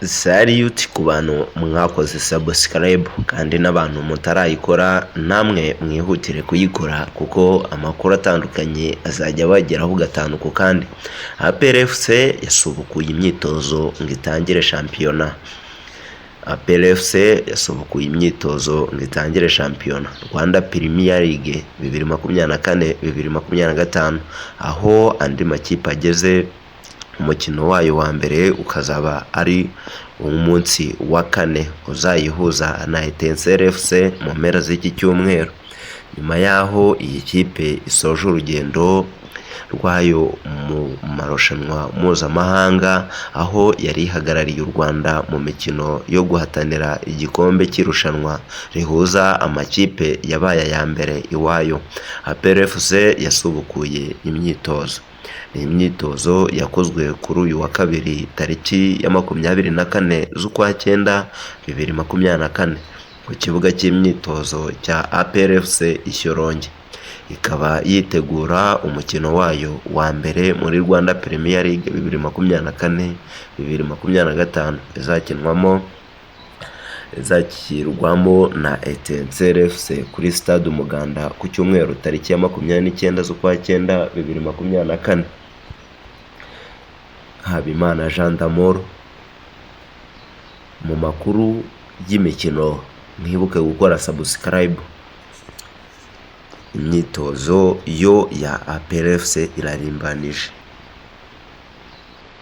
Salute ku bantu mwakoze subscribe, kandi n'abantu mutarayikora namwe mwihutire kuyikora, kuko amakuru atandukanye azajya abageraho gatanu ku kandi. APR FC yasubukuye imyitozo ngo itangire shampiyona. APR FC yasubukuye imyitozo ngo itangire shampiyona Rwanda Premier League 2024-2025, aho andi makipe ageze, umukino wayo wa mbere ukazaba ari umunsi wa kane uzayihuza na Etincelles FC mu mpera z'iki cyumweru. Nyuma y'aho iyi kipe isoje urugendo rwayo mu marushanwa mpuzamahanga, aho yari ihagarariye u Rwanda mu mikino yo guhatanira igikombe cy'irushanwa rihuza amakipe yabaye aya mbere iwayo, APR FC yasubukuye imyitozo. Ni imyitozo yakozwe kuri uyu wa kabiri, tariki ya 24 z'ukwa cyenda 2024, ku kibuga cy'imyitozo cya APR FC i Shyorongi. Ikaba yitegura umukino wayo wa mbere muri Rwanda Premier League 2024-2025, izakirwamo na Etincelles FC kuri Stade Umuganda ku cyumweru, tariki ya 29 z'ukwa cyenda 2024. Habimana Jean d'Amour mu makuru y'imikino, mwibuke gukora subscribe. Imyitozo yo ya APR FC irarimbanije.